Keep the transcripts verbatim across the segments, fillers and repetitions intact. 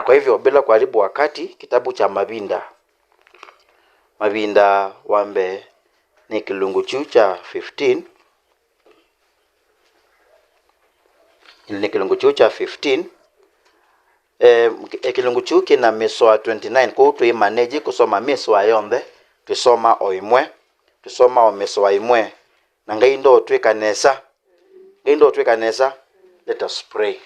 Kwa hivyo, bila kuharibu wakati, kitabu cha Mavinda, Mavinda wa mbee nĩ kĩlungu kyu kya fifteen, nĩ kĩlungu kyu kya fifteen. E, e, kĩlungu kyu kĩna mĩsoa twenty-nine, kwoou twĩ manage kũsoma mĩsoa yonthe, twĩsoma o ĩmwe, twĩsoma o mĩsoa ĩmwe. Na Ngai ndotwĩka nesa. Ngai ndotwĩka nesa. Let us pray.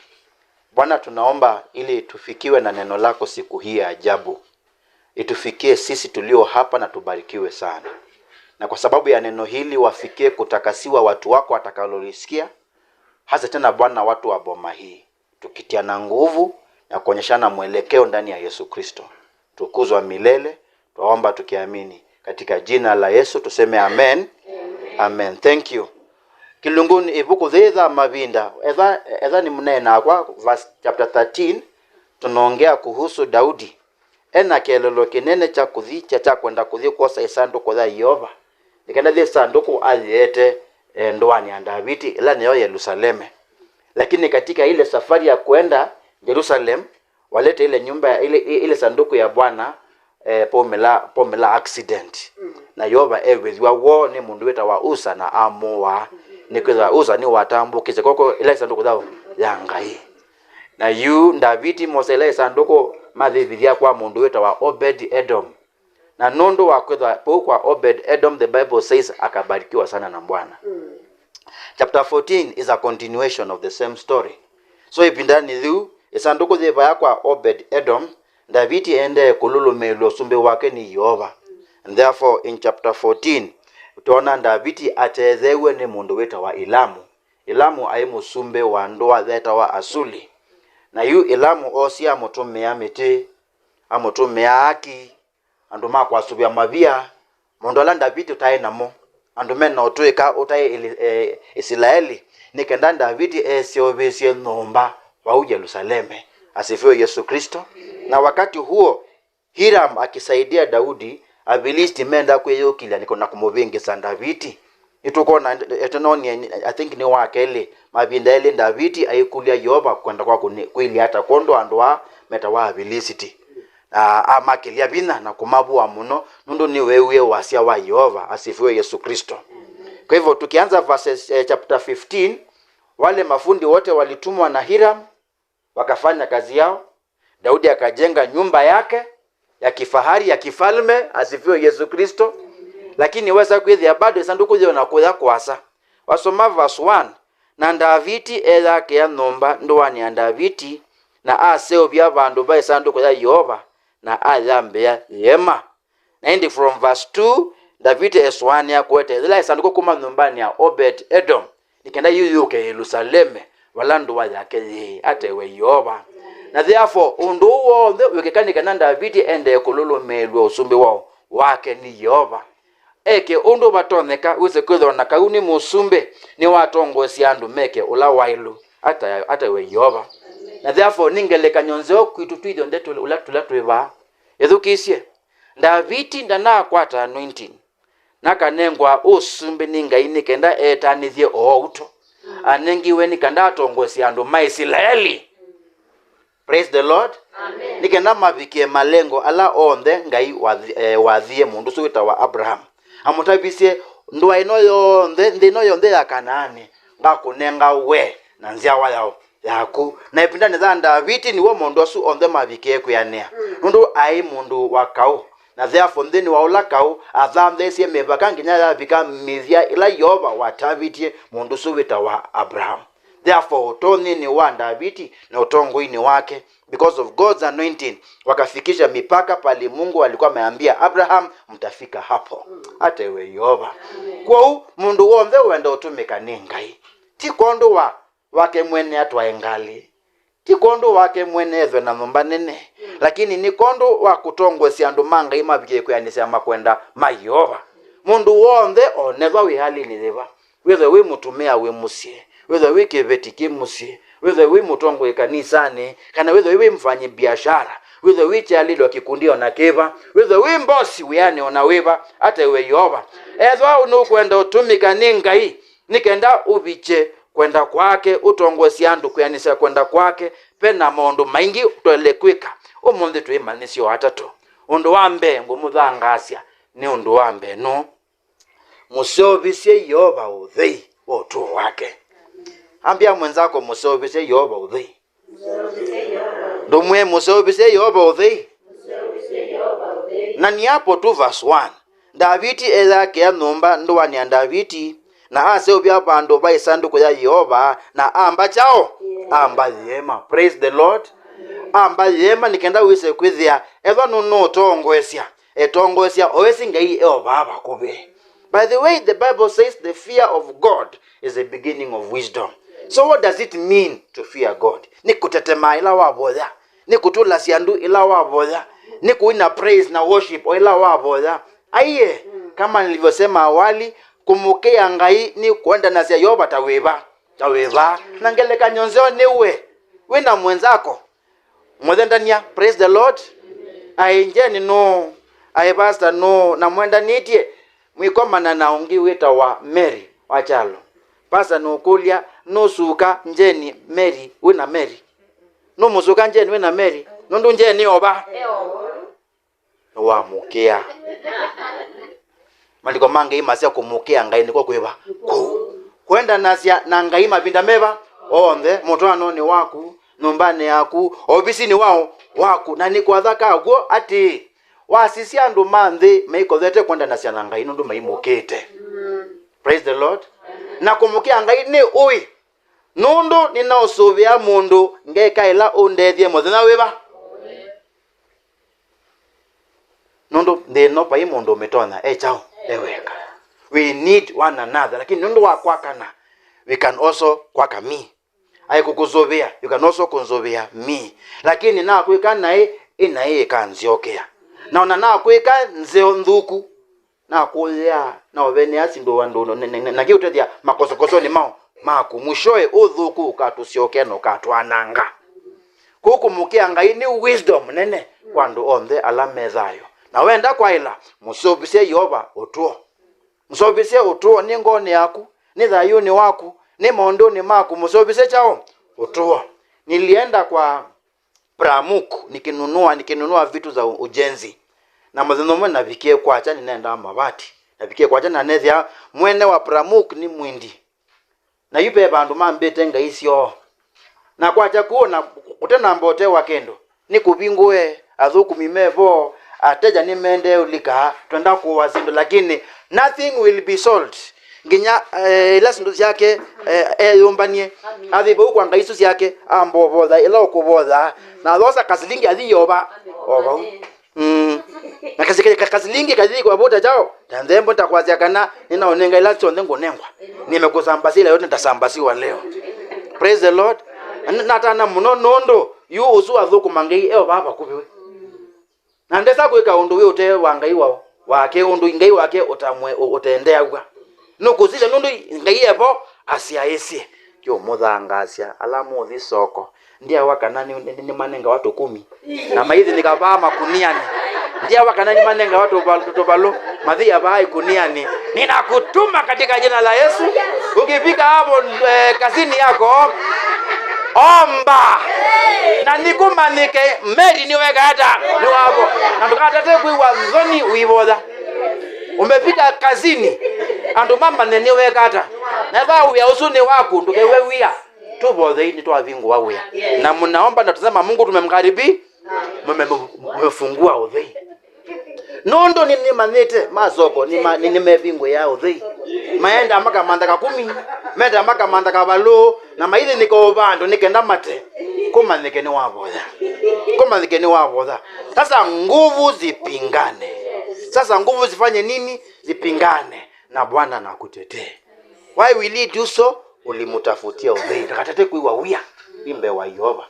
Bwana, tunaomba ili tufikiwe na neno lako siku hii ya ajabu. Itufikie sisi tulio hapa na tubarikiwe sana. Na kwa sababu ya neno hili, wafikie kutakasiwa watu wako watakaolisikia, hasa tena Bwana, watu wa boma hii, tukitiana nguvu na kuonyeshana mwelekeo ndani ya Yesu Kristo. Tukuzwa milele, twaomba tukiamini katika jina la Yesu, tuseme amen. Amen. Thank you. Kĩlungunĩ ĩvuku thĩĩ tha Mavinda, etha, etha nĩ mũneenaa kwa verse chapter thirteen, tunaongea kuhusu Daudi. E na kĩeleelo kĩnene kya kũthi, kya, kya kwenda kũthi kwosa ĩsandũkũ ya Yeova, nĩ kenda yĩthĩ ĩsandũkũ ayĩete, eh, ndũanĩ ya Ndaviti, ĩla nĩyo Yelusaleme. Lakini katika ile safari ya kwenda Jerusalem, walete ile nyumba ya, ile, ile sanduku ya Bwana, eh, pomela, pomela accident. Na Yeova ewĩthw'a woo nĩ mũndũ wĩtawa Usa na amũaa. Nĩkwĩthĩwa Usa nĩwatambũkĩsye kw'oko ĩla ĩsandũkũ ya, ya Ngai. Na yu Ndaviti mose ĩla ĩsandũkũ, mathĩvĩthya kwa mũndũ wĩtawa Obed Edom. Na nũndũ wa kwĩthwa vau kwa Obed Edom, the Bible says akabarikiwa sana na Bwana. Chapter fourteen is a continuation of the same story. So ĩvindanĩ yĩu, ĩsandũkũ yĩ vaya kwa Obed Edom, Ndaviti endee kũlũlũmĩĩlw'a ũsumbĩ wake nĩ Yeova. And therefore, in chapter fourteen, twona Ndaviti atetheew'e nĩ mũndũ wĩtawa Ilamu. Ilamu aĩ mũsumbĩ wa ndũa yetawa Asuli. Na yu Ilamu oosie amũtũmĩa mĩtĩ, amũtũmĩa aki, andũ ma kwasũvĩa mavia, maũndũ ala Ndaviti ũtaĩ namo, andũ me na ũtũĩka ũtaĩ Ili-, eh, Isilaeli, nĩ kenda Ndaviti eseũvĩsye nyũmba vau Yelusaleme. Asifiwe Yesu Kristo. Na wakati huo, Hiram akisaidia Daudi, Afilisti menda kwĩyũkĩlya nĩ na kũmũvĩngĩsa Ndaviti. Nĩtũkwona, ĩtanonie, I think nĩ wa kelĩ, mavinda elĩ Ndaviti aikũlya Yeova kwenda kwa kũni-, kwĩlya ata kwondũ andũ aa metawa Afilisti. Na amakĩlya vinya na kũmavũa mũno, nũndũ nĩweewie wasya wa Yeova. Asifiwe Yesu Kristo. Kwa hivyo, tukianza verses, eh, chapter fifteen, wale mafundi wote walitumwa na Hiram, wakafanya kazi yao. Daudi akajenga nyumba yake ya kifahari ya kifalme. Asifiwe Yesu Kristo. Lakini wesa kwĩthĩa bado ĩsandũkũ yĩona kũya kũasa. Wasoma verse one, na Ndaviti eyakĩa nyũmba ndũanĩ ya Ndaviti, na aseũvya vandũ va ĩsandũkũ ya Yeova, na ayambĩa ĩema. Na ĩndĩ from verse two, Ndaviti esũanĩa kũete yĩla ĩsandũkũ kuma nyũmbanĩ ya Obed Edom, nĩ kenda yu yũke Yelusaleme, vala ndũa yake yĩĩ, atewe Yeova. Na therefore, ũndũ ũũ w'onthe wĩkĩka nĩ kana Ndaviti endee kũlũlũmĩĩlw'a ũsumbĩ wa, wake nĩ Yeova. Eke ũndũ vatonyeka, wĩse kwĩthĩwa na kau nĩ mũsumbĩ, nĩwatongoesya andũ meke ũla waĩlu, ata-, atewe Yeova. Na therefore, nĩ ngelekany'o nzeo kwitũ twĩthyonthe tũla, tũla twĩ vaa. Ĩthukĩĩsye. Ndaviti ndanakwata anointing, nakanengwa ũsumbĩ nĩ Ngai nĩ kenda etanĩthye o ũu tũ. Anengiwe nĩ kenda atongoesye andũ ma Isilaeli. Praise the Lord. Amen. Nĩ kenda mavikĩe malengo ala onthe Ngai wathi-, eh, wathie mũndũ ũsu wĩtawa Abraham. Amũtavisye, ndũa ĩno yonthe, nthĩ ĩno yonthe ya Kanaani, ngakũnenga we na nzyawa yao yaku. Na ĩvindanĩ ya Ndaviti nĩw'o maũndũ asu onthe mavikĩe kwĩanĩa, nũndũ aĩ mũndũ wa kaũ. Na therefore, nthĩnĩ wa ũla kaũ, athanthĩĩsye mĩvaka nginya yavika mĩthya ĩla Yeova watavĩtye mũndũ ũsu wĩtawa Abraham. Therefore, ũtonyinĩ wa Ndaviti na ũtongoinĩ wake, because of God's anointing, wakafikisha mipaka pale Mungu alikuwa ameambia Abraham, "Mtafika hapo." Atewe Yeova. Kwoou, mũndũ w'onthe wenda ũtũmĩka nĩ Ngai. Ti kwondũ wa wake mwene atwae ngalĩ. Ti kwondũ wake mwene ethwe na nyũmba nene, lakini nĩ kwondũ wa kũtongoesya andũ ma Ngai mavikĩe kwĩanĩsya makwenda ma Yeova. Mũndũ w'onthe, o nethwa wĩ halinĩ yĩva, wĩthwe wĩ mũtumĩa wĩ mũsyĩ, wĩthwe wĩ kĩveti kĩ mũsyĩ, wĩthwe wĩ mũtongoi kanisanĩ, kana wĩthwe wĩ mfanyi biashara, wĩthwe wĩ kyalĩlwa kĩkundi o na kĩva, wĩthwe wĩ mbosi wĩanĩ o na wĩva, atewe Yeova. Ethwa nũkwenda ũtũmĩka nĩ Ngai, nĩ kenda ũvikye kwenda kwake, ũtongoesye andũ kwĩanĩsya kwenda kwake, ve na maũndũ maingĩ twaĩle kwĩka. Ũmũnthĩ twĩmanyĩsye o atatũ. Ũndũ wa mbee ngũmũthangaasya nĩ ũndũ wa mbee nũũ? Mũseũvĩsye Yeova ũthei wa ũtũo wake. Ambĩa mwenzako, mũseũvĩsye Yeova ũthei. Ndũmwĩe, mũseũvĩsye Yeova ũthei. Na ni hapo tu verse one. Ndaviti eyakĩa nyũmba ndũanĩ ya Ndaviti, na aseũvya vandũ va ĩsandũkũ ya Yeova, na amba kyaũ? Amba yĩema. Praise the Lord. Amba yĩema nĩ kenda wĩse kwĩthĩa ethwa nũnũũtongoesya, etongoesya o ĩsĩ Ngai e o vaa vakuvĩ. By the way, the Bible says the fear of God is the beginning of wisdom. So what does it mean to fear God? Nĩ kũtetemaa ĩla wavoya, nĩ kũtũlasya andũ ĩla wavoya, nĩ kũina praise na worship o ĩla wavoya. Aiye, kama nilivyosema awali, kũmũkĩa Ngai nĩ kwendanasya Yeova ta wĩva, ta wĩva. Na ngelekany'o nzeo nĩ we, wĩ na mwenzako, mũthendania, praise the Lord. Aĩ Njeni nũũ? Aĩ pastor nũũ? Na mwendanĩtye, mwĩkomana na ũngĩ wĩtawa Mary wa Kyalo. Pastor nũkũlya, nũsuka Njeni Mary, wĩ na Mary? Nũmũsuka Njeni wĩ na Mary? Nũndũ Njeni ova. Nĩwamũkĩa. Maandĩko ma Ngai masya kũmũkĩa Ngai nĩkw'o kwĩva? Kũu. Kwendanasya na Ngai mavinda meva? Onthe. Mũtwaanonĩ waku, nyũmbanĩ yaku, ovisinĩ wao waku. Na nĩ kwatha ka w'o atĩĩ, wasisya andũ ma nthĩ maikothete kwendanasya na Ngai nũndũ maimũkĩte. Praise the Lord. Na kũmũkĩa Ngai nĩ ũĩ. Nũndũ nĩnaũsũvĩa mũndũ ngeka ĩla ũndethie mũthenya wĩva? Nũndũ nthĩ ĩno vai mũndũ ũmĩtonya e kyaũ? E weka. We need one another. Lakini nũndũ wa kwakana, we can also kwaka me. Aĩ kũkũsũvĩa, you can also kũnsũvĩa me. Lakini nakwĩka naĩ, ĩ naĩ ĩkanzyokea. Na ona nakwĩka nzeo nthũku, nakũyĩaa, na ũvenea syĩndũ andũ, na, na, na, na kĩũtethya makosokosonĩ mao maku. Mũsyoe ũthũku ũkatũsyokea na ũkatwananga. Kũu kũmũkĩa Ngai nĩ wisdom nene kwa andũ onthe ala me thayũ. Na wenda kwaĩla, mũseũvĩsye Yeova ũtũo. Mũseũvĩsye ũtũo nĩ ngoonĩ yaku, nĩ thayũnĩ waku, nĩ maũndũnĩ maku. Mũseũvĩsye kyaũ? Ũtũo. Nilienda kwa Pramuk nikinunua, nikinunua vitu za ujenzi. Na mũthenya ũmwe navikie kwakya, nĩnendaa mavati. Navikie kwakya na nethĩa mwene wa Pramuk nĩ mwindi. Na yu ve vandũ mambĩte ngai syoo. Na kwakya kũu na kũte na mbote wa kĩndũ. Nĩ kũvingũe, athũkũmi me vo, ateja nĩmendee ũlika, twenda kũũa syĩndũ, lakini nothing will be sold. Nginya, eh, ila syĩndũ syake, eh, eyũmbanie. Athi vau kwa ngai isu syake, ambovotha, ila ũkũvotha. Na athosa kasilingi athi Yeova, o vau. Mm. Na kasi-, ka-, kasilingi kathi kwa vuta chao, ta nthembo nitakwasya kana ninaũnenga ila syonthe ngũnengwa. Nimekusambazia yote, nitasambasiwa leo. Praise the Lord. Na, natana mũno nũndũ yu ũsu athũkũma Ngai eo vaa vakuvĩ we. Na ndesa kwĩka ũndũ wĩ ũte wa Ngai wao, wake, ũndũ Ngai wake ũtamwe, ũ-, ũtendeaw'a. Nũkũsisya nũndũ Ngai evo asyaĩsye. Kĩũmũthangaasya ala mũthi soko. Ndiawa kana nĩ, nĩ, nĩmanengawa tũkũmi. Na maithi nĩkavaa makuniani. Ndiawa kana nĩmanengawa tũva-, tũvalũ. Mathi avaa ikuniani. Ninakutuma katika jina la Yesu. Ukifika hapo, eh, kazini yako, omba. Na nĩkũmanyĩke, Mary nĩweka ata? Nĩwavo. Na ndũkatate kwĩw'a nthoni ũivotha. Umefika kazini, andũ mamanye nĩweka ata. Na ethĩwa wĩa ũsu nĩ waku, ndũkew'e wia. Tũvothei nĩtwavingũa wĩa. Na mnaomba na tusema Mungu tumemkaribi-, mume-, mumefungua ũthei. Nũndũ nĩ, nĩmanyĩte masoko nĩma-, nĩ, nĩmevingũĩa ũthei. Maenda makamantha kakũmi, menda makamantha kavalũ, na maithĩnĩka o vandũ nĩ kenda mate. Kũmanyĩke nĩwavoya. Kũmanyĩke nĩwavoya. Sasa nguvu zipingane. Sasa nguvu zifanye nini? Zipingane. Na Bwana na akutetee. Why will he do so? Ulimtafutia ũthei. Ndũkatate kwĩw'a wia mbee wa Yeova.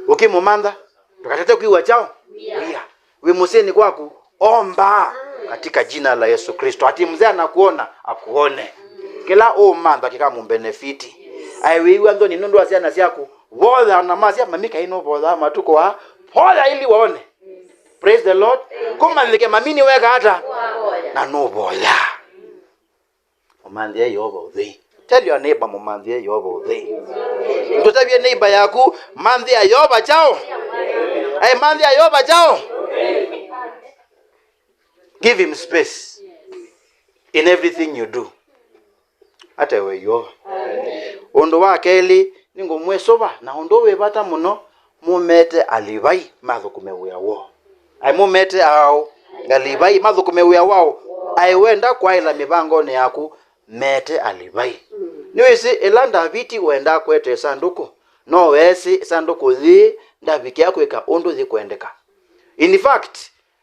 Ũkĩmũmantha, ndũkatate kwĩw'a kyaũ? Wia. Wĩ mũsyĩnĩ kwaku, omba katika jina la Yesu Kristo. Ati mzee anakuona, akuone. Kĩla ũũmantha kĩkamũbenefiti. Aĩ wĩw'a nthoni nũndũ wa syana syaku, voya na masya, mami kaĩ nũvoyaa matukũ aa? Voya ili waone. Praise the Lord. Kũmanyĩke mami nĩweka ata? Na nũvoya. Mũmanthĩe Yeova ũthei. Tell your neighbor, mũmanthĩe Yeova ũthei. Ndũtavye neighbor yaku, manthĩa Yeova kyaũ? Aĩ manthĩa Yeova kyaũ? Give him space in everything you do. Atewe Yeova. Ũndũ wa kelĩ, nĩngũmwĩsũva na ũndũ wĩ vata mũno, mũmete Alivai mathũkũme wĩa woo. Aĩ mũmete aũ? Alivai mathũkũme wĩa wao. Aĩ wenda kwaĩla mĩvangonĩ yaku, mete Alivai. Nĩwĩsĩ ĩla Ndaviti wendaa kũete ĩsandũkũ, no weesĩ ĩsandũkũ yĩĩ ndavikĩa kwĩka ũndũ yĩkwendeka. In fact,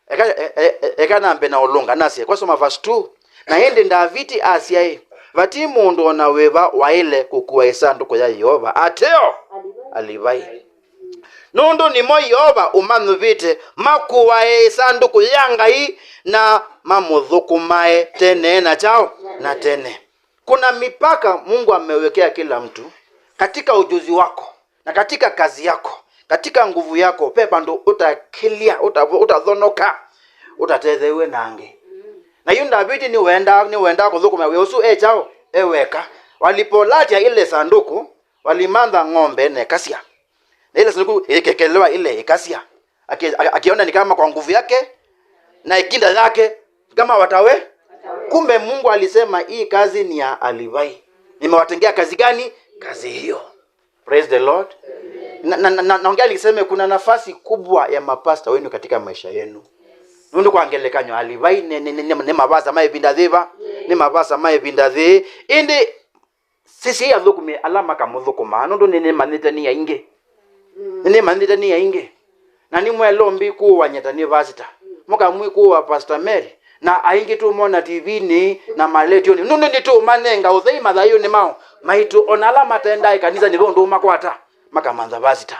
eka, e- e- e- eka nambe na ũlũnga nasye, kwasoma verse two, na ĩndĩ Ndaviti asya ĩ, vati mũndũ o na wĩva waĩle kũkua ĩsandũkũ ya Yeova ateo Alivai. Nũndũ nĩmo Yeova ũmanyuvĩte makuae ĩsandũkũ ya Ngai na mamũthũkũmae tene na kyaũ na tene. Kuna mipaka Mungu amewekea kila mtu katika ujuzi wako na katika kazi yako, katika nguvu yako. Ve vandũ ũtakĩlya, ũta- ũtathonoka, ũtatetheew'e na angĩ. Na yu Ndaviti nĩwendaa nĩwendaa kũthũkũma wĩa ũsu e kyaũ? E weka. Walipolatia ile sanduku, walimantha ng'ombe na ĩkasya. Na ile sanduku ĩkekelewa ile ĩkasya. Aki- aki- akiona ni kama kwa nguvu yake na ikinda yake kama watawe. Kumbe Mungu alisema hii kazi ni ya Alivai. Nimewatengea kazi gani? Kazi hiyo. Praise the Lord. Na, na, na, na, naongea niseme kuna nafasi kubwa ya mapasta wenu katika maisha yenu. Nũndũ kwa ngelekany'o Alivai nĩ, nĩ, nĩ, nĩ, nĩ mavasa ma ĩvinda yĩva? Nĩ mavasa ma ĩvinda yĩĩ. Ĩndĩ sisi athũkũmi ala makamũthũkũmaa, nũndũ nĩnĩmanyĩte nĩ aingĩ. Nĩnĩmanyĩte nĩ aingĩ. Na nĩmwelombi kũũany'a ta nĩ vasita. Mũkamwĩkũũa Pastor Mary. Na aingĩ tũmona T V-inĩ na maletionĩ. Nũndũ nĩtũũmanenga ũthei mathayũnĩ mao maitũ. O na ala matendaa ĩkanisa nĩvo ũndũ ũmakwata. Makamantha vasita.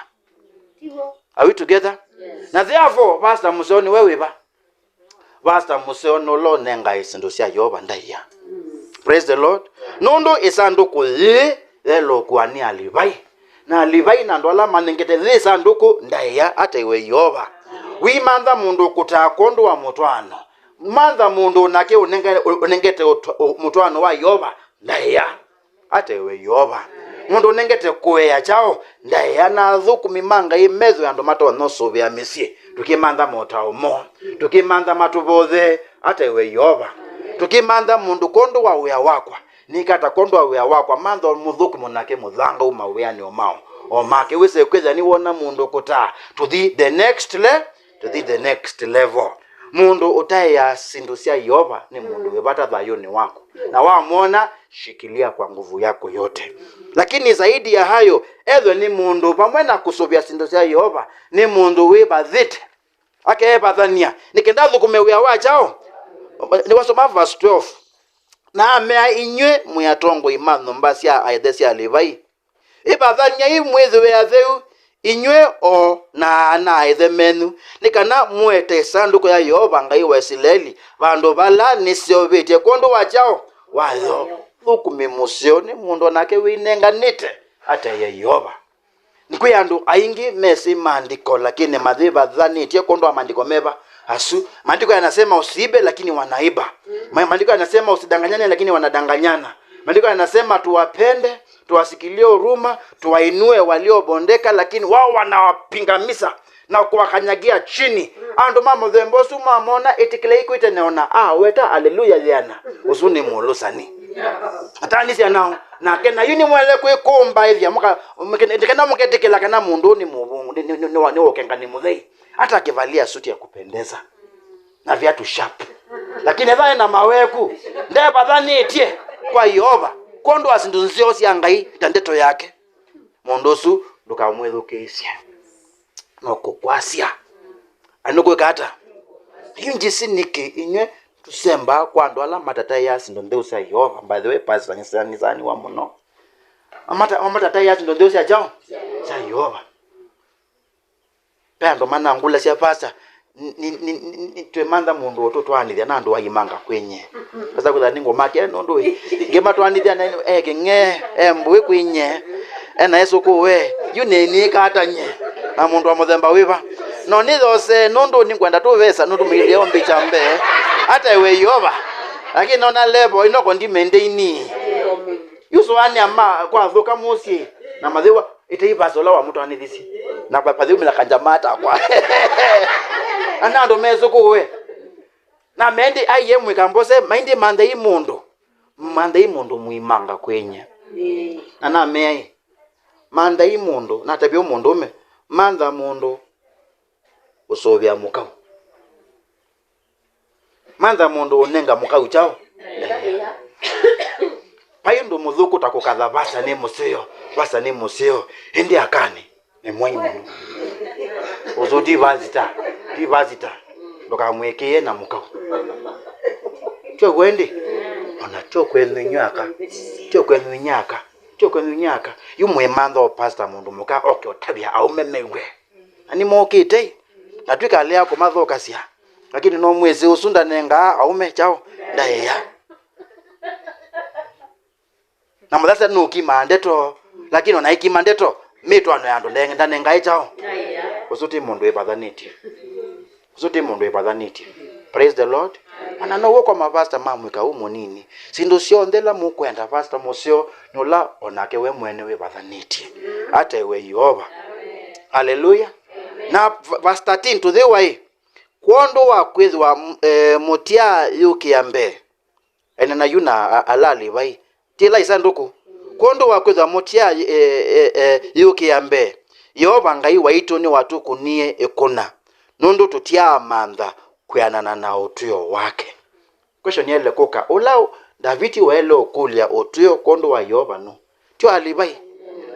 Are we together? Na therefore, Pastor mũseo nĩwe wĩva? Vasta mũseo nũla ũnengae syĩndũ sya Yeova ndaĩa. Praise the Lord. Nũndũ ĩsandũkũ yĩĩ yelookwa nĩ Alivai. Na Alivai na andũ ala manengete yĩ ĩsandũkũ ndaĩa ataiwe Yeova. Wĩmantha mũndũ ũkũtaa kwondũ wa mũtwaano. Mantha mũndũ nake ũnenge- ũnengete ũtwa- ũ- mũtwaano wa Yeova ndaĩa. Atewe Yeova. Mũndũ ũnengete kũea kyaũ ndaĩa, na athũkũmi ma Ngai methwe andũ matonya ũsũvĩa mĩsyĩ. Tũkĩmantha motao moo. Tũkĩmantha matũvothe. Atewe Yeova. Tũkĩmantha mũndũ kwondũ wa wĩa wakwa. Nĩkata kwondũ wa wĩa wakwa. Mantha mũthũkũmi nake mũthanga uma wĩanĩ o mao. O make wĩse kwĩthĩa nĩwona mũndũ kũtaa. Tũthi the next le- tũthi the next level. Mũndũ ũtaĩaa syĩndũ sya Yeova nĩ mũndũ wĩ vata thayũnĩ waku, na wamwona, shikilia kwa nguvu yako yote. Lakini zaidi ya hayo, ethwe nĩ mũndũ vamwe na kũsũvĩa syĩndũ sya Yeova, nĩ mũndũ wĩvathĩte, akeevathany'a nĩ kenda athũkũme wĩa wa kyaũ? Nĩwasoma verse twelve. Na amea, inyw'ĩ mwĩ atongoi ma nyũmba sya aĩthe sya Alivai, ĩvathany'ai mwĩthĩwe atheu, inyw'ĩ o na ana-a-ĩthe menyu, nĩ kana mũete ĩsandũkũ ya Yeova Ngai wa Isilaeli vandũ vala nĩseũvĩtye kwondũ wa kyaũ? Wayo. Thũkũmi mũseo nĩ mũndũ o nake wĩnenganĩte ataĩe Yeova. Kwĩ andũ aingĩ mesĩ maandĩko, lakini mathĩvathanĩtye kwondũ wa maandĩko meva asu. Maandiko yanasema usiibe, lakini wanaiba. Ma- Maandiko yanasema usidanganyane, lakini wanadanganyana. Maandiko yanasema tuwapende, tuwasikilie huruma, tuwainue waliobondeka, lakini wao wanawapingamiza na kuwakanyagia chini. Andũ ma mũthemba ũsu mamona, ĩtĩkĩlai kwĩtene ona aweta aleluya yĩana. Ũsu nĩ mũlũsani. Atanisya nao, nake na yu nĩmwele kwĩkũmbaĩthya, mũka- mũke- nĩ kana mũketĩkĩla kana mũndũ ũũ nĩ mũvũngũ, nĩ- nĩ- nĩ- nĩ wa- nĩ wa ũkengani mũthei, hata akivalia suti ya kupendeza na viatu sharp, lakini etha ena maweku, ndevathanĩtye kwa Yeova kwondũ wa syĩndũ nzeo sya Ngai ta ndeto yake, mũndũ ũsu ndũkamwĩthukĩĩsye. No kũkwasya. Ani nũkwĩka ata? Yu njĩsĩ nĩkĩ inyw'ĩ tũsembaa kwa andũ ala matataĩaa syĩndũ ntheu sya Yeova. By the way, pastor nĩsaniwa mũno. Amata- amatataĩaa syĩndũ ntheu sya kyaũ? Sya Yeova. Ve andũ manangũlasya, "Pastor, ni- ni- ni- ni- twĩmantha mũndũ ũtũtwaanĩthya na andũ aimanga kwĩnyie." Pastor kwĩtha nĩ ngũmake nũndũ ĩ, ngĩmatwaanĩthya na e kĩng'ee, e mbũĩ kwĩnyie, e na ĩsũkũwe, yu nĩnĩĩka ata nyie na mũndũ wa mũthemba wĩva? No nĩyose nũndũ nĩngwenda tũvesa nũndũ mũilĩe ũmbĩkya mbee, ataĩwe Yeova. Lakini nona level ĩno ko ndimendeini. Yu sũanĩa ma kwathũka mũsyĩ na mathĩwa Ĩtei vasa ũla wamũtwaanĩthisye. Na va-, vathĩumĩla kanjamaa takwa. Na nĩ andũ mesũkũũe. Na mendi aiye mwĩka mbose, maindi manthei mũndũ. Manthei mũndũ mũimanga kwĩnyia. Na nameai, manthei mũndũ, natavya mũndũũme, mantha mũndũ ũsũvĩa mũkau. Mantha mũndũ ũnenga mũkau kyaũ. Vai ũndũ mũthũku ta kũkatha vasa nĩ mũseo, vasa nĩ mũseo, ĩndĩ akanĩ nĩ mwai mũno. Ũsu ti vasita, ti vasita. Ndũkamwĩkĩe na mũkau. Tyo w'o ĩndĩ? Ona tyo kwenyu inyw'ĩ aka, tyo kwenyu inyw'ĩ aka, tyo kwenyu inyw'ĩ aka. Yu mwĩmantha o pastor mũndũ mũka oke ũtavya aũme mew'e. Na nĩmokĩte, na twikalea kũmathokasya. Lakini no mwĩsĩ ũsu ndanengaa aũme kyaũ, ndaĩa. Na mũthasya nũkimaa ndeto, lakini ona ĩkima ndeto, mĩtwaano ya andũ ndenge-, ndanengae kyaũ. Ũsu ti mũndũ wĩvathanĩtye. Ũsu ti mũndũ wĩvathanĩtye. Praise the Lord. Ona now'o kwa mavasta ma mwĩka ũũ mũnini. Syĩndũ syonthe ila mũkwenda vasta mũseo nĩ ũla onake we mwene wĩvathanĩtye. Atewe Yeova. Haleluya. Na v-, verse thirteen tũthĩwa ĩ, kwondũ wa kwĩthĩwa, e, mũtyaa yũkĩa mbee. Ene na yu na a-, ala Alivai. Tila ĩsandũkũ. Kwondũ wa kwĩthĩwa mũtyaa, e, e, e, yũkĩa mbee, Yeova Ngai waitũ nĩwatũkũnie ĩkũna, nũndũ tũtyaamantha kwĩanana na ũtw'ĩo wake. Question yaĩle kũka, ũla Ndaviti waĩle ũkũlya ũtw'ĩo kwondũ wa Yeova nũ? Tyo Alivai?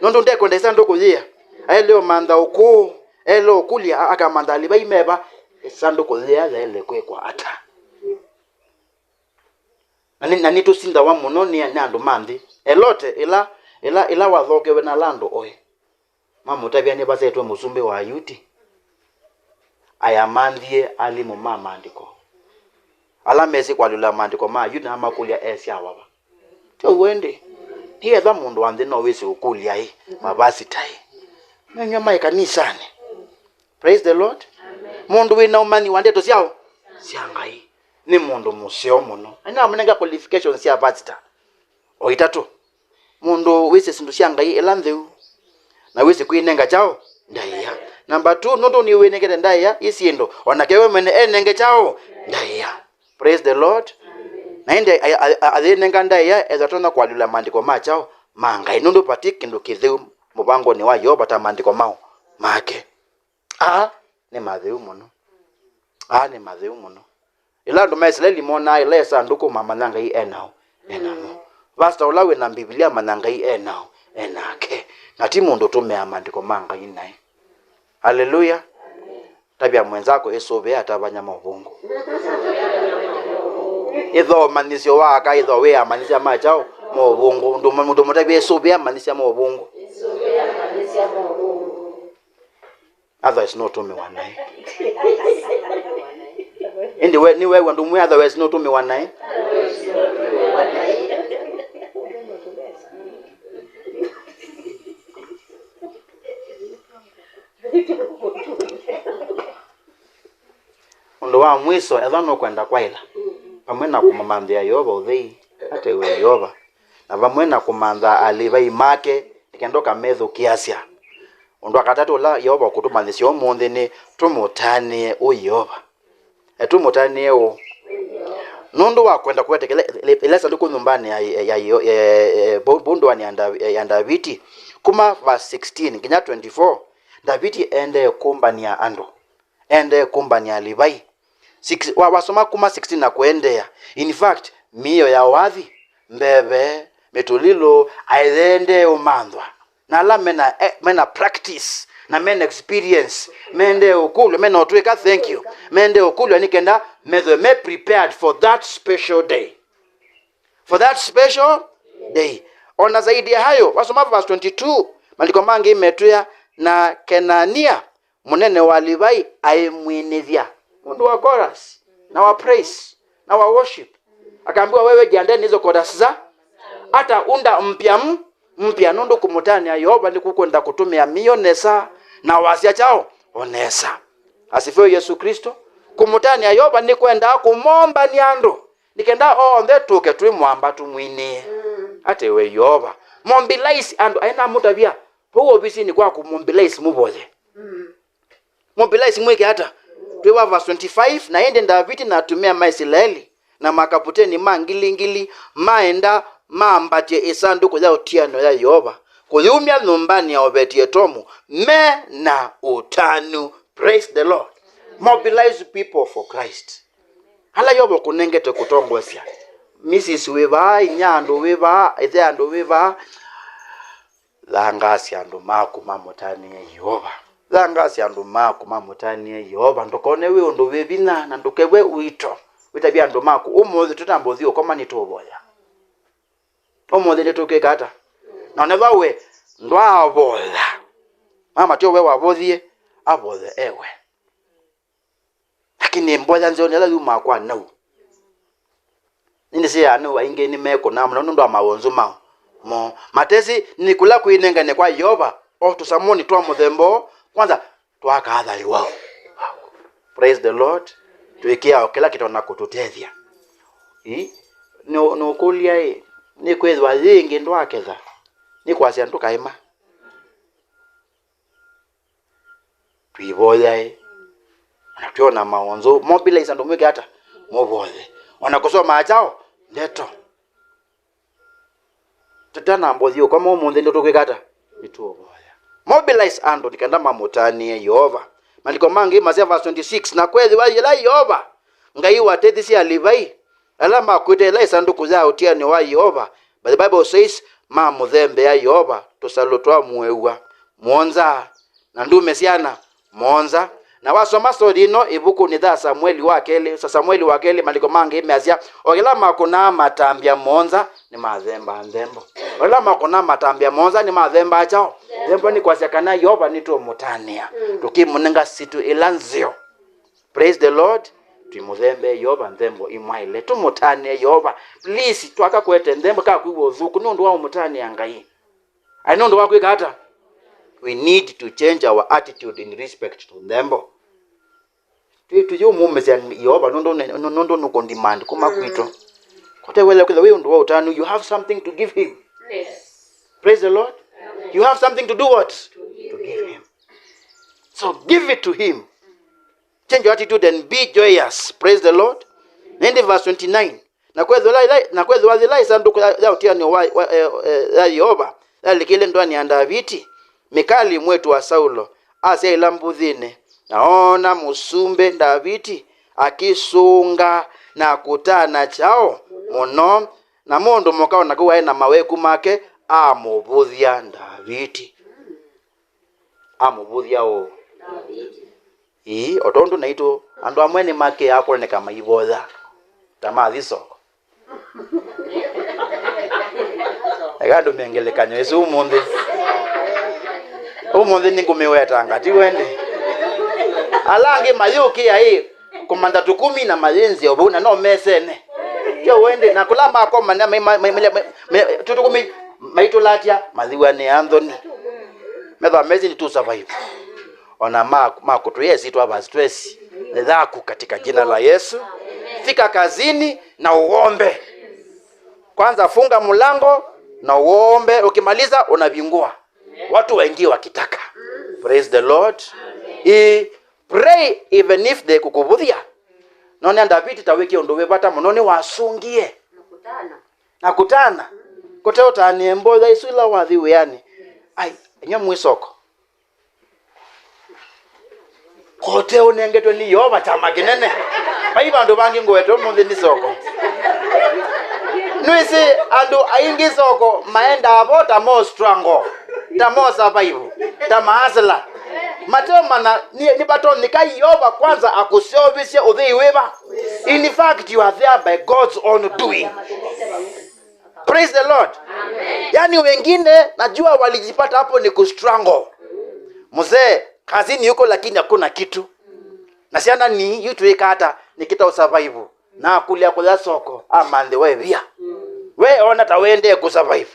Nũndũ ndekwenda ĩsandũkũ yĩa. Aĩle ũmantha ũkũũ, aĩle ũkũlya, a-, akamantha Alivai meva? Ĩsandũkũ yĩa yaĩle kwĩkwa ata? Na nĩ, na nĩtũsindawa mũno nĩ, nĩ andũ ma nthĩ. Elote, ĩla, ĩla, ĩla wathokewe na ala andũ oĩ, mamũtavya nĩvasetwe mũsumbĩ wa Ayuti, ayamanthie alimũ ma maandĩko. Ala mesĩ kũalyũla maandĩko ma Ayuti na amakũlya esyawa va. Ti ũw'o ĩndĩ? Nĩ etha mũndũ wa nthĩ no wĩsĩ ũkũlya ĩ, mavasita ĩ, menyw'a ma ĩkanisanĩ. Praise the Lord. Mũndũ wĩ na ũmanyi wa ndeto syaũ? Sya Ngai. Nĩ mũndũ mũseo mũno. Na nĩnamũnenga qualifications sya pastor o itatũ. Mũndũ wĩsĩ syĩndũ sya Ngai ĩla ntheu, na wĩsĩ kwĩnenga kyaũ? Ndaĩa. Number two, nũndũ nĩwĩnengete ndaĩa ĩ syĩndũ, o nake we mwene enenge kyaũ? Ndaĩa. Praise the Lord. Na ĩndĩ a-, a-, a-, ayĩnenga ndaĩa ethwa tonya kũalyũla maandĩko ma kyaũ? Ma Ngai. Nũndũ vati kĩndũ kĩtheu mũvangonĩ wa Yeova ta maandĩko maũ? Make. Aa nĩ matheu mũno. Aa nĩ matheu mũno. Ĩla andũ ma Isilaeli monaa ĩla ĩsandũkũ, mamanya Ngai e naũ? E namo. Vasta ũla wĩ na Mbivilia amanya Ngai e naũ? E nake. Na ti mũndũ ũtũmĩaa maandĩko ma Ngai naĩ. Haleluya. Tavya mwenzako, ĩsũvĩe atavany'a ma ũvũngũ. Ĩthoo ũmanyĩsyo wa aka, ĩthoo wĩ amanyĩsya ma kyaũ? Ma ũvũngũ. Ndũ-, ndũmũtavye ĩsũvĩe amanyĩsya ma ũvũngũ. Otherwise nũtũmĩwa naĩ. Ĩndĩ we, nĩweew'a ndũmwĩa otherwise nũtũmĩwa naĩ. Ũndũ wa mwiso, ethwa nũkwenda kwaĩla vamwe na kũmũmanthĩa Yeova ũthei, atewe Yeova, na vamwe na kũmantha alĩvai make, nĩ kenda ũkamethũkĩasya. Ũndũ wa katatũ ũla Yeova ũkũtũmanyĩsya ũmũnthĩ nĩ tũmũtanĩe ũ Yeova. E, tũmũtanĩe ũ? Nũndũ wa kwenda kũetĩkĩla ĩla ĩsandũkũ nyũmbanĩ ya, ya, ya, ya, ya, vau, vau ndũanĩ ya Ndavi-, ya Ndaviti, kuma verse sixteen nginya twenty-four, Ndaviti endee kũmbanĩa andũ, endee kũmbanĩa Alivai. Six, wa, wasoma kuma sixteen na kũendeea, in fact, mĩio ya wathi, mbeve, mĩtũlĩlũ, aendee ũmanthwa. Na ala mena, eh, mena practice, na mena experience, mendee ũkũlw'a, mena ũtw'ĩka, thank you, mendee ũkũlw'a nĩ kenda methwe me prepared for that special day. For that special day. O na zaidi ya hayo, wasoma verse twenty-two, maandĩko mangĩ metwĩa, na Kenania, mũnene wa Alivai aĩmwinĩthya. Mũndũ wa chorus, na wa praise, na wa worship. Akaambiwa, wewe jiandae na hizo chorus za, hata unda mpya m-, mpya, nũndũ kũmũtanĩa Yeova nĩkũkwenda kũtũmĩa mĩio nesa na wasya kyaũ o nesa. Asifiwe Yesu Kristo. Kũmũtanĩa Yeova nĩkwendaa kũmombanĩa andũ, nĩ kenda onthe tũke twĩ mwamba tũmwinĩe. Atewe Yeova. Mobilize andũ, aĩ namũtavya, Vau ovisinĩ kwaku, mobilize mũvoye. Mobilize mwĩke ata? Twĩ wa verse twenty-five, na ĩndĩ Ndaviti na atumĩa ma Isilaeli na makaputeni ma ngili ngili maenda mambatye ĩsandũkũ ya ũtianĩo ya Yeova kũyumya nyũmbanĩ ya Oveti-Etomu me na ũtanu. Praise the Lord. Mobilize people for Christ. Ala Yeova ũkũnengete kũtongoesya. Misisi wĩ vaa, inyia andũ wĩ vaa, ĩthe andũ wĩ vaa. Thangaasya andũ maku mamũtanĩe Yeova. Thangaasya andũ maku mamũtanĩe Yeova. Ndũkone wĩ ũndũ wĩ vinya, na ndũkew'e ũito. Wĩtavye andũ maku, "Ũmũnthĩ tũtamba ũthiĩ ũkoma, nĩtũũvoya." Ũmũnthĩ nĩtũkwĩka ata? Na neva we ndwaavoya. Mama tyo we wavoyie, avoye ewe. Lakini mboya nzeo nĩ ĩla yumaa kwa nau. Nĩnĩsĩ anau aingĩ nĩmekũnaa mũno nũndũ wa mawonzu mao moo. Matesĩ nĩ kũla kwĩnengane kwa Yeova, o tũsamũnĩ twa mũthemba ũũ, kwanza twakaa thayũ wao. Praise the Lord. Twĩkĩaa o kĩla kĩtonya kũtũtethya. Ĩ, nũ-, nũkũlya ĩ, nĩkwĩthwa yĩ ĩngĩ ndwaketha? Nĩkwasya ndũkaĩma. Tũivoyae. Ona twĩona mawonzu, mobilize andũ mwĩke ata? Mũvoye. Ona kũsoma kyaũ? Ndeto. Tũtanamba ũthiĩ ũkoma ũmũnthĩ, nĩtũkwĩka ata? Nĩtũũvoya. Mobilize andũ nĩ kenda mamũtanĩe Yeova. Maandĩko mangĩ masya, verse twenty-six, na kwethĩwa yĩla Yeova Ngai watethisye Alivai ala makwĩte ĩla ĩsandũkũ ya ũtianĩo wa Yeova, but the Bible says, mamũthembea Yeova tũsalũ twa mũew'a mũonza, na ndume syana mũonza. Na wasoma story ĩno ĩvukunĩ ya Samueli wa kelĩ, Sa-, Samueli wa kelĩ, maandĩko mangĩ measya, o ĩla makũnaa matambya mũonza, nĩmathembaa nthembo. O ĩla makũnaa matambya mũonza, nĩmathembaa kyaũ? Nthembo. Nĩ kwasya kana Yeova nĩtũũmũtanĩa, tũkĩmũnenga sitũ ĩla nzeo. Praise the Lord. Twĩmũthembee Yeova nthembo imwaĩle. Tũmũtanĩe Yeova. Please, twaka kwete nthembo ka kwĩw'a ũthũku nĩ ũndũ wa ũmũtanĩa Ngai. Ai nĩ ũndũ wa kwĩka ata? We need to change our attitude in respect to nthembo. Twĩ tũyĩũmũmĩsya Yeova nũndũ nĩ-, nũndũ nũkũ demand kuma kwitũ. Kote wele kwĩthwa wĩ ũndũ wa ũtanu, you have something to give him. Yes. Praise the Lord. Amen. You have something to do what? To give him. So give it to him. Change your attitude and be joyous. Praise the Lord. Na ĩndĩ verse twenty-nine. Na kwethĩwa ĩla, na kwethĩwa yĩla ĩsandũkũ ya, ya ũtianĩo wa, wa, eh, eh, ya Yeova yalikĩle ndũanĩ ya Ndaviti, Mikali mwĩĩtu wa Saulo asyaĩla mbuthinĩ, na oona mũsumbĩ Ndaviti akĩsũnga na kũtana kyaũ mũno, na mũndũ mũka o naku waĩ na maweku make amũvũthya Ndaviti. Amũvũthya ũũ? Ĩĩ, o tondũ naitũ andũ amwe nĩmakĩaa kũoneka maivoya ta mathi soko. Eka ndũme ngelekany'o ĩsu ũmũnthĩ. Ũmũnthĩ nĩngũmĩwetanga, ti wende? Ala angĩ mayũkĩa ĩ, kũmantha tũkũmi na mayĩnzĩa o vau, na no mesene. Kyo wende, na kũla makomana, mai, mai, mai, mai, mai, tũtũkũmi maitũlatya, mathiwa nĩ anthoni. Methwa mesi nĩ tu survive. Ona ma, ma kũtũĩa ĩsyĩtwa basi twesi. Nĩ yaku katika jina la Yesu. Fika kazini na uombe. Kwanza funga mlango na uombe, ukimaliza unavingua. Watu waingie wakitaka. Praise the Lord. I, pray even if they kũkũvũthya. None Ndaviti ta wĩkie ũndũ wĩ vata mũno, nĩwasũngie. Na kũtana. Na kũtana. Kũte ũtanĩe mboya isu ila wathi wĩanĩ. Ai, inywe mwĩ soko. Kote ũnengetwe nĩ Yeova kyama kĩnene. Vai vandũ vangĩ ngũete ũmũnthĩ nĩ soko. Nĩwĩsĩ andũ aingĩ soko maendaa vo ta mo struggle, ta mo survive, ta maasĩla. Mateũmanya nĩ, nĩvatonyeka Yeova kwanza akũseũvĩsye ũthei wĩva. In fact, you are there by God's own doing. Praise the Lord. Amen. Yaani wengine najua walijipata hapo ni kustruggle. Mzee, kazini yuko lakini hakuna kitu. Na syana ni yu twĩka ata nĩkĩta ũsurvive. Na kũlya kũya soko, amanthe we via. We ona ta wende kũsurvive.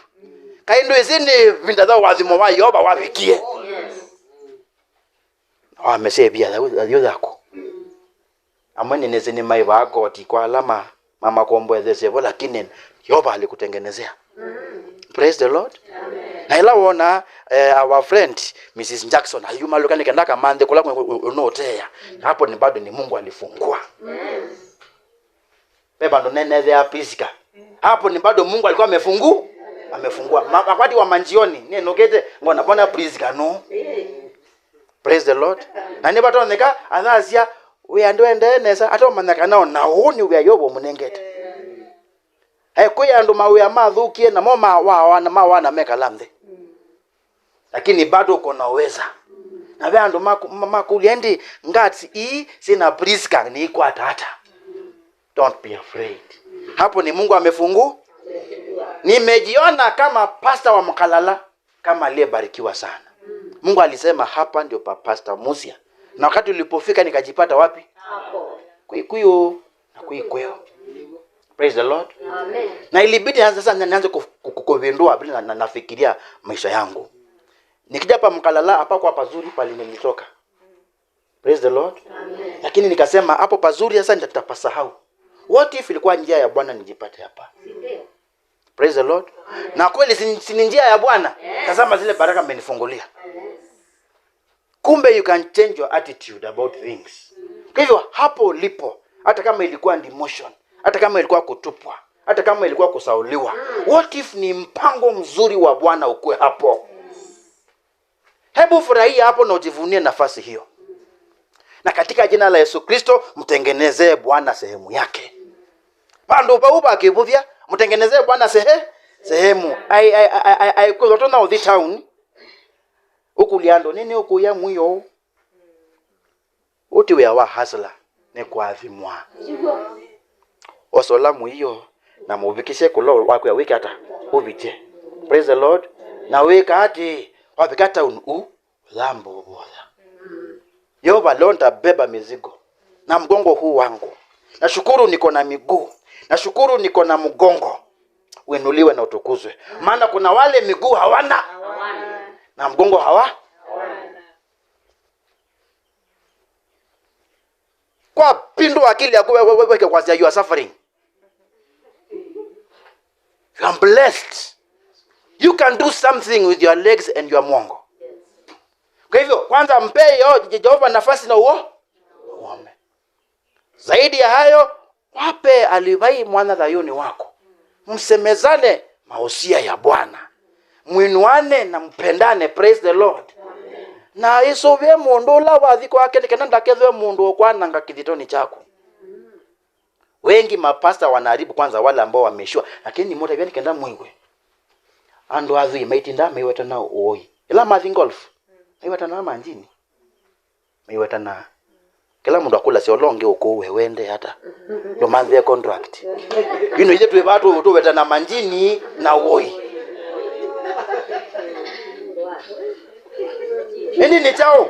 Kaĩ ndwĩsĩ nĩ vinda ya wathimo wa Yeova wavikie. Wamesevia thayũ yaku. Amwe nĩnĩsĩ nĩmaĩvaa koti kwa ala ma, mamakomboethesye vo, lakini Yeova alikutengenezea. Praise the Lord. Amen. Na ĩla wona, eh, our friend Missus Jackson ayumalũka nĩ kenda akamanthe kũla kũ-, kũ-, kũ-, ũnũũteea, na hapo ni bado ni Mungu alifungua. Ve vandũ nenethea Prisca. Hapo ni bado Mungu alikuwa amefungu-, amefungua. Ma-, wakati wa manjioni, ninũkĩte, ngona mbona Prisca no. Praise the Lord. Na nĩvatonyeka athasya wĩa ndũendee nesa, atomanya kana ona ũũ nĩ wĩa Yovu ũmũnengete. Eh, kwĩ andũ mawĩa mathũkie, namo ma-, wa-, wana, mawana mekala nthĩ. Lakini bado uko na uweza. Na ve andũ maku-, ma-, makũlya, "Ĩndĩ guts ii syĩna Prisca nĩikwata ata?" Don't be afraid. Hapo ni Mungu amefungu. Nimejiona kama pastor wa Mkalala, kama aliyebarikiwa sana. Mungu alisema, "Hapa ndio pa Pastor Musia." Na wakati ulipofika, nikajipata wapi? Hapo. Kwikuyu na kwikweo. Praise the Lord. Amen. Na ilibidi sasa nianze kuf-, ku-, ku-, kuvindua vile na, na, nafikiria maisha yangu. Nikija hapa Mkalala, hapa kwa pazuri pale nilitoka. Praise the Lord. Amen. Lakini nikasema, "Hapo pazuri sasa nitapasahau." What if ilikuwa njia ya Bwana nijipate hapa? Praise the Lord. Na kweli si, si ni njia ya Bwana? Tazama zile baraka amenifungulia. Kumbe you can change your attitude about things. Kwa hivyo hapo ulipo, hata kama ilikuwa demotion, hata kama ilikuwa kutupwa, hata kama ilikuwa kusauliwa, what if ni mpango mzuri wa Bwana ukue hapo? Hebu furahia hapo na ujivunie nafasi hiyo. Na katika jina la Yesu Kristo, mtengenezee Bwana sehemu yake. Vandũ vau vakĩvũthya, mtengenezee Bwana sehe-, sehemu. Ai, ai, ai, ai, ai, kwĩthwa tũna ũthi town. Ũkũlya andũ, "Nĩnĩ ũkũya mwĩo?" Ũti wĩa wa hustler nĩ kũathimwa. Osola mũio na mũvikisye kũla wakwĩa wĩke ata? Ũvikye. Praise the Lord. Na wĩka atĩ, wavika town u, ũyamba ũvoya. Yehova, leo nitabeba mizigo na mgongo huu wangu. Nashukuru niko na miguu. Nashukuru niko na mgongo. Uinuliwe na utukuzwe. Maana kuna wale miguu hawana na mgongo hawa. Kwa pindu akili yaku we-, we-, we-, weke kwasya you are suffering. You are blessed. You can do something with your legs and your mwongo. Kwa hivyo, kwanza mpe Yo-, Je-, Jehova nafasi na uo-, uombe. Zaidi ya hayo, wape Alivai mwana thayũnĩ waku. Msemezane mausia ya Bwana. Mwinuane na mpendane. Praise the Lord. Na ĩsũvĩe mũndũ ũla wathi kwake, nĩ kana ndakethwe mũndũ ũkwananga kĩthitoni kyaku. Wengi mapasta wanaharibu kwanza wale ambao wameishiwa, lakini mũtavya nĩ kenda mwĩw'e. Andũ athwii maitindaa maiwetana ũoi. Ĩla mathi golf, maiwetana manjini. Maiwetanaa. Kĩla mũndũ akũlasya ũla ũngĩ ũkũũ we wende ata? Ndũmanthĩe contract. Ino ithe twĩ vaa tũ-, tũwetana manjini na woi. Ĩndĩ nĩ kyaũ?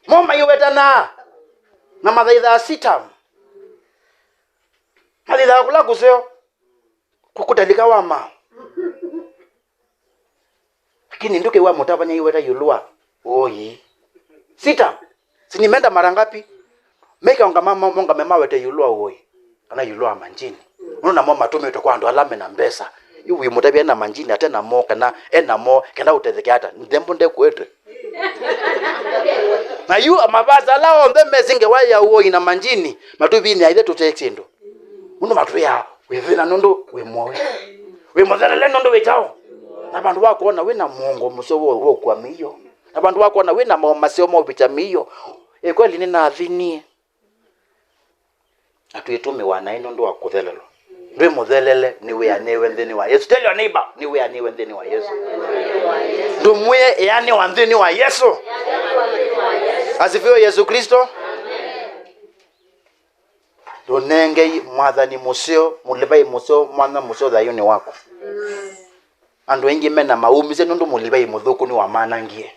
Mo maiwetanaa na mathaithaa sita. Mathaithaa kũla kũseo. Kũkũtalĩka wa mao. Lakini ndũkĩw'a mũtavany'a iweta ĩũlũ wa ũoi. Sita. Si nimeenda mara ngapi? Meka ongama, mo-, mongame mawete ĩũlũ wa ũoi. Kana ĩũlũ wa manjini. Ũno namo matũmĩtwe kwa andũ ala mena mbesa. Yu wĩ mũtavya ena manjini, ate namo, kana enamo, kana ũtetheke ata. Nthembo ndekwete. Na yu mavasa ala onthe mesĩ ngewa ya ũoi na manjini, matũvinĩa ithe tũte kĩndũ. Mũndũ matwĩaa wĩ thĩna nũndũ wĩ mũoe. Wĩ mũthelele nũndũ wĩ kyaũ. Na vandũ va kwona wĩ na mũongo mũseo wa, wa ũkua mĩio. Na vandũ va kwona wĩ na mao maseo ma ũvikya mĩio. Ĩ kweli nĩnathinie. Na twĩtũmĩwa naĩ nũndũ wa kũthelelwa. Ndwĩ mũthelele, nĩwĩanĩwe nthĩnĩ wa Yesu. Tell your neighbor, nĩwĩanĩwe nthĩnĩ wa Yesu. Ndũmwĩe, ĩanĩwa nthĩnĩ wa Yesu. Asifiwe Yesu Kristo. Ndũnengei mwathani mũseo, mũlĩvai mũseo, mwana mũseo thayũnĩ waku. Andũ aingĩ mena maumisye nũndũ mũlĩvai mũthũku nĩwamanangie.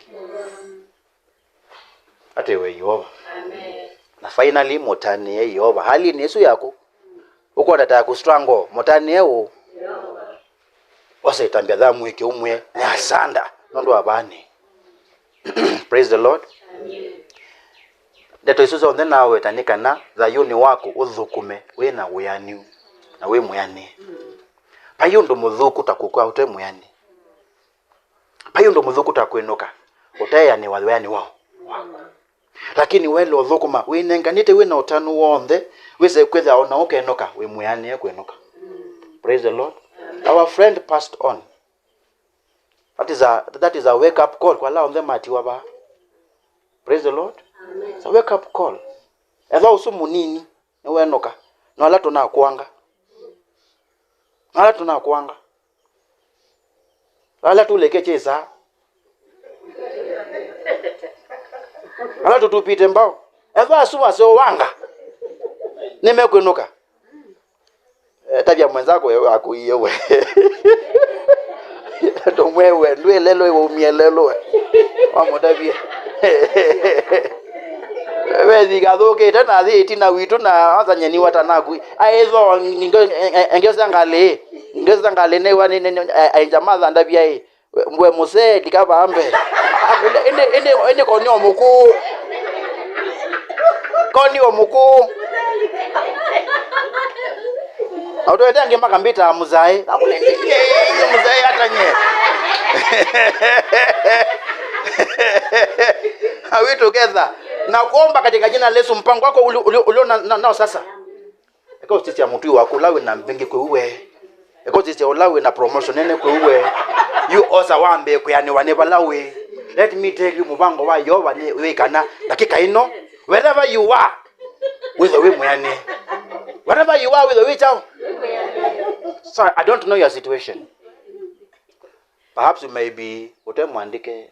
Ate we Yeova. Amen. Na finally, mũtanĩe Yeova. Halinĩ ĩsu yaku, ũkwona ta kũ struggle, mũtanĩe ũ? Osa ĩtambya thamwĩke ũmwe, nĩ asanda, nũndũ wa vani. Praise the Lord. Amen. Ndeto isu syonthe naweta nĩ kana thayũnĩ waku ũthũkũme wĩ na wĩanĩu na wĩ mwĩanĩe. Vai ũndũ mũthũku ta kũkw'a ũte mwĩanĩe. Vai ũndũ mũthũku ta kwĩnũka ũteanĩwa wĩanĩ wao. Lakini waĩle ũthũkũma wĩnenganĩte wĩ na ũtanu w'onthe, wĩse kwĩthĩa o na ũkenũka wĩ mwĩanĩe kwĩnũka. Praise the Lord. Our friend passed on. That is a, that is a wake up call kwa ala onthe matiwa vaa. Praise the Lord. It's a wake up call. Ethwa ũsu mũnini nĩwenũka, no ala tũnakwanga, no ala tũnakwanga, ala tũleke kyĩsaa, ala tũtupĩte mbao, ethwa asu waseo wanga nĩmekwĩnũka. Eh, tavya mwenzako we akuie we. Ndũmwe we, ndwĩ lelũ we, umie lelũ we. Wamũtavie. Vethika thũkĩte na athi ĩtina witũ na athanyaniwa ta nakui. Aitho ngĩosa ngalĩ. Ngĩosa ngalĩ nĩwa nĩ, nĩ, nĩ, ainja mathandavia ĩ. We, we mũsee, ndikavambe. Ĩndĩ, ĩndĩ, ĩndĩ, ĩndĩ koni o mũkũũ. Koni o mũkũũ. Na ũtwete angĩ makambitaa mũzaĩ. Akule, "Ndiye, ndiye, mũzaĩ atanye." Are we together? Na kuomba katika jina la Yesu, mpango wako ulio, ulio, ulio na, na, nao sasa. Eka ũsisya mũtwi waku ũla wĩ na mbingĩ kwĩ uwe. Eka ũsisya ũla wĩ na promotion nene kwĩ uwe. Yu osa wambĩe kwĩanĩwa nĩ vala wĩ. Let me tell you, mũvango wa Yeova nĩ wĩ kana ndakĩka ĩno, wherever you are, wĩthwe wĩ mwĩanĩe. Wherever you are, wĩthwe wĩ kyaũ? So, I don't know your situation. Perhaps you may be ũte mwandĩke.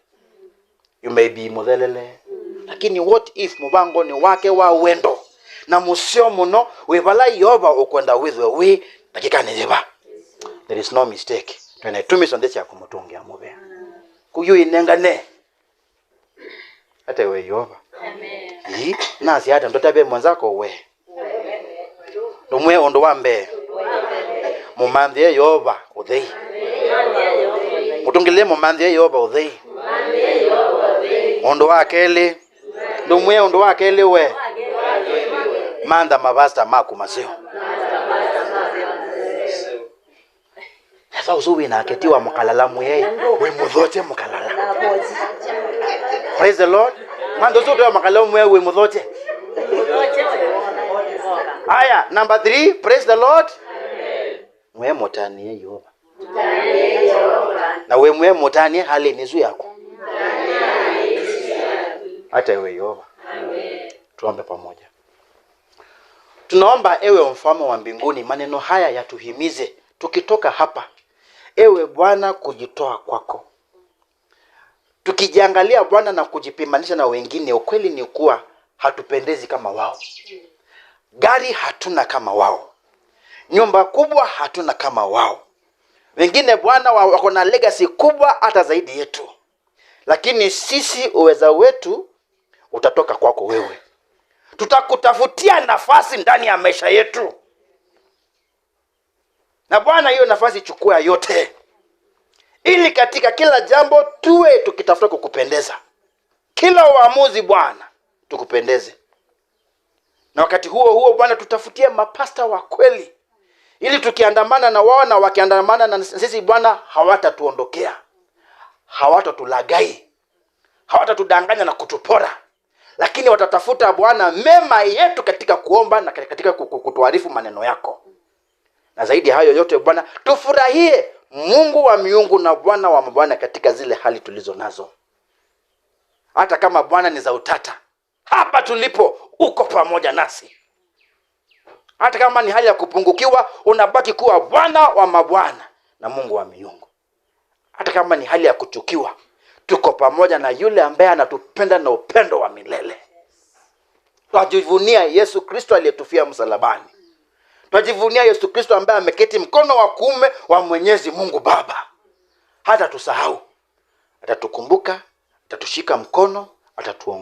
You may be mũthelele. Lakini what if mũvangonĩ wake wa wendo na mũseo mũno wĩ vala Yeova ũkwenda wĩthwe wĩ ndakĩkanĩ yĩva? There is no mistake. Twĩ na itumi syonthe sya kũmũtũngĩa mũvea. Kũyu inengane. Ate we Yeova. Ii, nasya ata ndũtave mwenzako we. Ndũmwĩe ũndũ wa mbee. Mũmanthĩe Yeova ũthei. Mũtũngĩlĩle mũmanthĩe Yeova ũthei. Ũndũ wa kelĩ. Ndũmwĩe ũndũ wa kelĩ we. Mantha mavasta maku maseo. Ethwa ũsu wĩ nake ti wa mũkalala mwĩai, wĩ mũthokye mũkalala. Praise the Lord. Mantha ũsu ũte wa mũkalala mwĩai wĩ mũthokye. Aya, number three, praise the Lord. Mwĩe mũtanĩe Yeova. Na wĩ mwĩe mũtanĩe halĩnĩ ĩsu yaku. Ate we Yeova. Tuombe pamoja. Tunaomba ewe Mfalme wa mbinguni, maneno haya yatuhimize tukitoka hapa. Ewe Bwana, kujitoa kwako. Tukijiangalia Bwana na kujipimanisha na wengine, ukweli ni kuwa hatupendezi kama wao. Gari hatuna kama wao. Nyumba kubwa hatuna kama wao. Wengine Bwana wa-, wako na legacy kubwa hata zaidi yetu. Lakini sisi uweza wetu utatoka kwako wewe. Tutakutafutia nafasi ndani ya maisha yetu. Na Bwana, hiyo nafasi chukua yote, ili katika kila jambo tuwe tukitafuta kukupendeza. Kila uamuzi Bwana, tukupendeze. Na wakati huo huo Bwana, tutafutie mapasta wa kweli, ili tukiandamana na wao na wakiandamana na sisi Bwana, hawatatuondokea, hawatatulagai, hawatatudanganya na kutupora, lakini watatafuta Bwana mema yetu katika kuomba na katika ku-, ku-, kutuarifu maneno yako. Na zaidi ya hayo yote Bwana, tufurahie Mungu wa miungu na Bwana wa mabwana katika zile hali tulizo nazo. Hata kama Bwana ni za utata, hapa tulipo uko pamoja nasi. Hata kama ni hali ya kupungukiwa, unabaki kuwa Bwana wa mabwana na Mungu wa miungu. Hata kama ni hali ya kuchukiwa, tuko pamoja na yule ambaye anatupenda na upendo wa milele. Twajivunia Yesu Kristo aliyetufia msalabani. Twajivunia Yesu Kristo ambaye ameketi mkono wa kuume wa Mwenyezi Mungu Baba. Hata tusahau, atatukumbuka, atatushika mkono, atatuongoza.